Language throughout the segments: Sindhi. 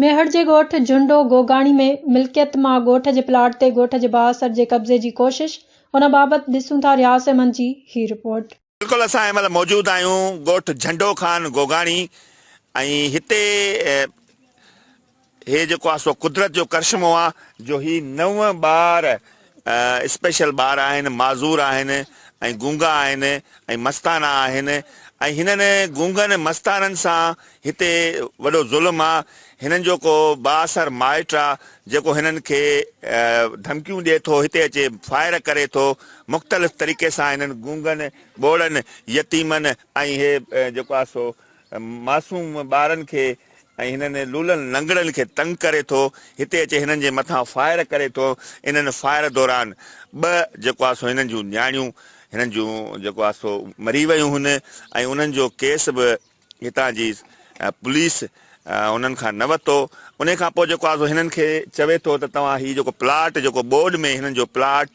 ميهڙ جي ڳوٺ جهنڊو گوگاڻي ۾ ملڪيت مان ڳوٺ جي پلاٽ تي ڳوٺ جي بااثر جي قبضي جي ڪوشش، ان بابت ڏسون ٿا رياض احمد جي هي رپورٽ. بلڪل اسان هن مهل موجود آهيون ڳوٺ جهنڊو خان گوگاڻي ۽ هتي هي جيڪو آهي سو قدرت جو ڪرشمو آهي جو هي نو ٻار اسپيشل ٻار آهن، معذور آهن ۽ گونگا آهن ۽ مستانا آهن ۽ هنن گونگن مستانن سان هتي وڏو ظلم آ، هنن جو ڪو بااثر مائٽ آ جيڪو هنن کي ڌمڪيون ڏئي ٿو، هتي اچي فائر ڪري ٿو، مختلف طريقي سان هنن گونگن، ٻوڙن، يتيمن ۽ هي جيڪو آ سو معصوم ٻارن کي ۽ هنن لولن لنگڙن کي تنگ ڪري ٿو، هتي اچي هنن جي مٿان فائر ڪري ٿو، انهن فائر دوران ٻه جيڪو آ سو هنن جون نياڻيون هنن جون جيڪو آ سو مري ويون هن ۽ انهن جو ڪيس به هتان جي پوليس انهن کان نه ورتو، انهي کان پوء جيڪو آ سو هنن کي چوي ٿو ته توهان هي جيڪو پلاٽ جيڪو ٻوڏ ۾ هنن جو پلاٽ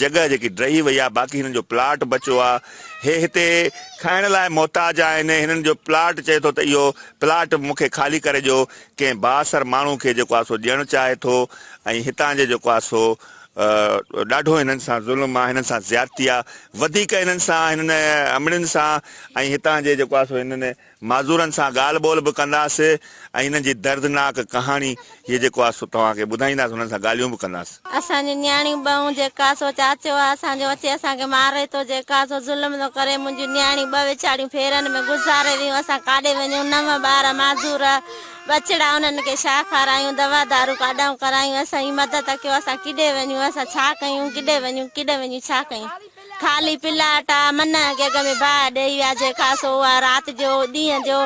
جڳهه جيڪي ڊهي وئي آ باقي هنن جو پلاٽ بچيو آ هي هتي کائڻ لاء محتاج آهن هنن جو پلاٽ چئي ٿو ته اهو پلاٽ مون کي خالي ڪري ڏيو ڪنهن بااثر ماڻهو کي جيڪو آ سو ڏيڻ چاهي ٿو ۽ هتان جي جيڪو آ سو ڏاڍو هنن سان ظلم آ هنن سان زيادتي آ وڌيڪ هنن سان هنن امڙين سان ۽ هتان جي جيڪو آ سو هنن معذورن سان ڳالهه ٻولهه به ڪنداسين ۽ هنن جي دردناڪ ڪهاڻي هيء جيڪو آهي سو توهان کي ٻڌائينداسين انهن سان ڳالهيون به ڪنداسين. اسان جون نياڻيون ٻه هون جيڪا سو چاچو آ اسان جو اچي اسان کي ماري ٿو جيڪا سو ظلم ٿو ڪري منهنجون نياڻيون ٻه ويچاڙيون ڦيرن ۾ گذاري ويون اسان ڪاڏي وڃون نو ٻار معذور ٻچڙا انهن کي ڇا کارايون دوا دارو ڪاڏانهون ڪرايون اسان جي مدد ڪيو اسان ڪيڏي وڃون اسان ڇا ڪيون ڪيڏي وڃون ڪيڏي وڃون ڇا ڪيون. خالي پلاٽ آ، من اڳي اڳ ۾ باهه ڏيئي ويا جيڪا سو اها رات جو ڏينهن جو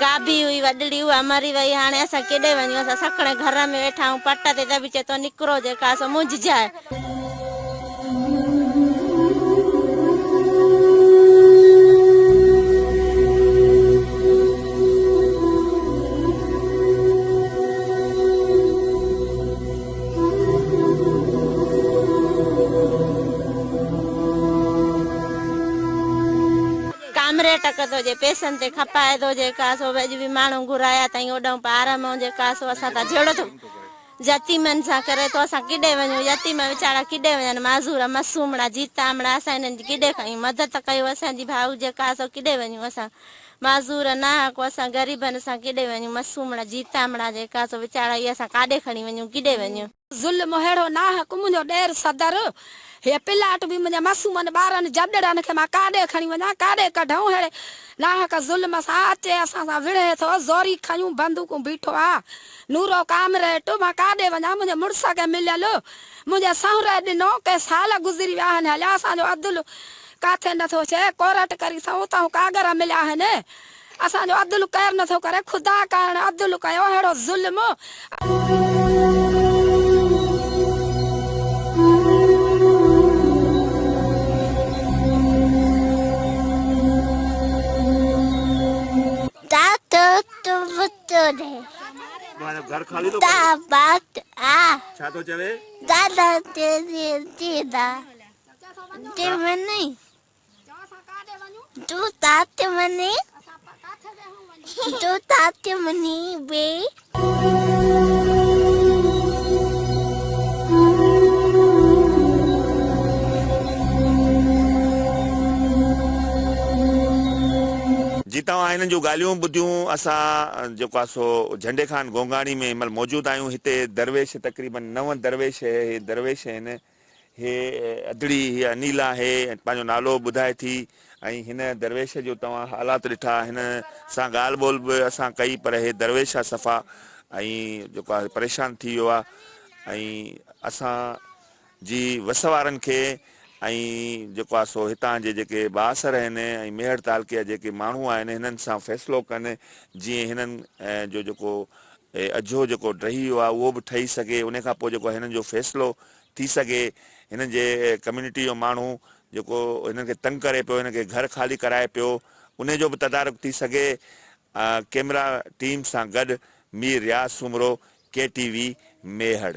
گابي هئي وڏڙي اها مري وئي هاڻي اسان ڪيڏي وڃون اسان سکڻي گهر ۾ ويٺا آهيون پٽ تي ته به چئي ٿو نڪرو جيڪا سو منهنجي جاء. ڪامريٽ ڪتو جي پئسن تي کپائي ٿو جيڪا سو اڄ به ماڻهو گهرايا اٿائين اوڏانهن پار مون جيڪا سو اسان تان جهيڙو ٿو يتيمن سان ڪري ٿو اسان ڪيڏي وڃون يتيم ويچارا ڪيڏي وڃن معذور معصومڙا جيتامڙا اسان انهن جي ڪيڏي کائيون مدد ڪيو اسان جي ڀائو جيڪا سو ڪيڏي وڃون اسان معذور ناهه ڪو اسان غريبن سان ڪيڏي وڃون معصومڙا جيتامڙا جيڪا سو ويچارا اهي اسان ڪاڏي کڻي وڃون ڪيڏي وڃون. ظلم ههڙو ناحق منهنجو ڏير صدر، هيء پلاٽ به منهنجي معصومن ٻارن جڏڙن کي مان ڪاڏي کڻي وڃان، ڪاڏي ڪڍئون، ههڙي ناحق ظلم سان اچي اسان سان وڙهي ٿو، زوري کنيون بندوقون بيٺو آ، نورو ڪامريٽ، مان ڪاڏي وڃان، منهنجي مڙس کي مليل، منهنجي سهري ڏنو، ڪي سال گذري ويا آهن هليا، اسان جو عدل ڪاٿي نٿو اچي، ڪورٽ ڪري سئون اتان ڪاڳر مليا آهن. اسان جو عدل ڪير نٿو ڪري خدا ڪارڻ عدل ڪيو اهڙو ظلم. جي توهان هنن جون ڳالهيون ٻڌيون اسان جيڪو آهي سو جهنڊي خان گونگاڻي ۾ هن مهل موجود آهيون هتي درويش تقريبن نو درويش هي درويش آهن هي ادڙي هي انيل آهي ۽ پنهنجو نالو به ٻڌائي ٿي ۽ هن درويش جو توهان حالات ڏٺا هن سان ڳالهه ٻولهه به اسان ڪئي پر هي درويش آ صفا ۽ جيڪو آهي پريشان ٿي ويو آ ۽ اسان جي وس وارن کي ۽ جيڪو آ سو هتان جي جيڪي بااثر آهن ۽ ميهڙ تعلقي جا جيڪي ماڻهو آهن هنن سان فيصلو ڪن جيئن هنن جو جيڪو اجهو جيڪو ڊهي ويو آ اهو به ٺهي سگهي ان کان پوء جيڪو هنن جو فيصلو ٿي سگهي هنن جي ڪميونٽي جو ماڻهو جيڪو هنن کي تنگ ڪري پيو هنن کي گهر خالي ڪرائي پيو انهي جو به تدارڪ ٿي سگهي ڪيمرا ٽيم سان گڏ Mir Riaz Soomro K T V Mehar.